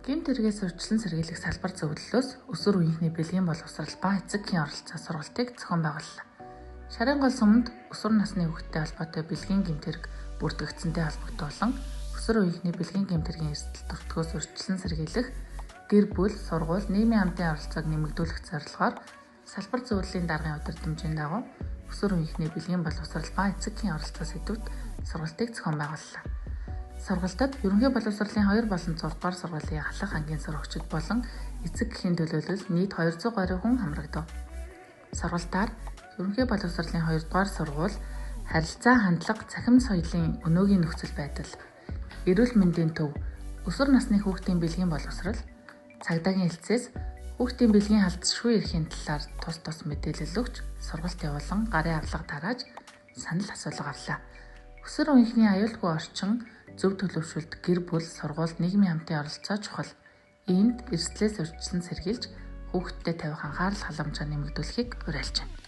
Гэмт хэрэгээс урьдчилан сэргийлэх салбар зөвлөлөөс өсвөр үеийнхний бэлгийн боловсрал ба эцэг эхийн оролцоо сургалтыг зохион байгууллаа. Шарын гол сүмэнд өсвөр насны хүүхэдтэй холбоотой бэлгийн гэмт хэрэг бүртгэгдсэнтэй холбогдуулан өсвөр үеийнхний бэлгийн гэмт хэргийн эрсдэл төртгөөс урьдчилан сэргийлэх гэр бүл, сургууль, нийгмийн хамтын оролцоог нэмэгдүүлэх зорилгоор салбар зөвлөлийн даргын удирдамжийн дагуу өсвөр үеийнхний бэлгийн боловсрал ба эцэг эхийн оролцоо сэдвт сургалтыг зохион байгууллаа. Сургалтад ерөнхий боловсролын 2 болон 6 дугаар сургуулийн Халах ангийн сурагчид болон эцэг эхийн төлөөлөл нийт 200 гаруй хүн хамрагдав. Сургалтаар ерөнхий боловсролын 2 дугаар сургууль харилцаа хандлага цахим соёлын өнөөгийн нөхцөл байдал, эрүүл мэндийн төв, өсвөр насны хүүхдийн бэлгийн боловсрол, цагдаагийн хэлтсээс хүүхдийн бэлгийн халдшгүй эрхийн талаар тус тус мэдээлэл өгч сургалт явуулан гарын авлага тарааж санал асуулга авлаа. Өсвөр үеийнхний аюулгүй орчин, зөв төлөвшөлт, гэр бүл, сургууль, нийгмийн хамтын оролцоо чухал. Иймд эрсдлээс урьдчилан сэргийлж хүүхэдтэй тавих анхаарал халамжаа нэмэгдүүлэхийг уриалж байна.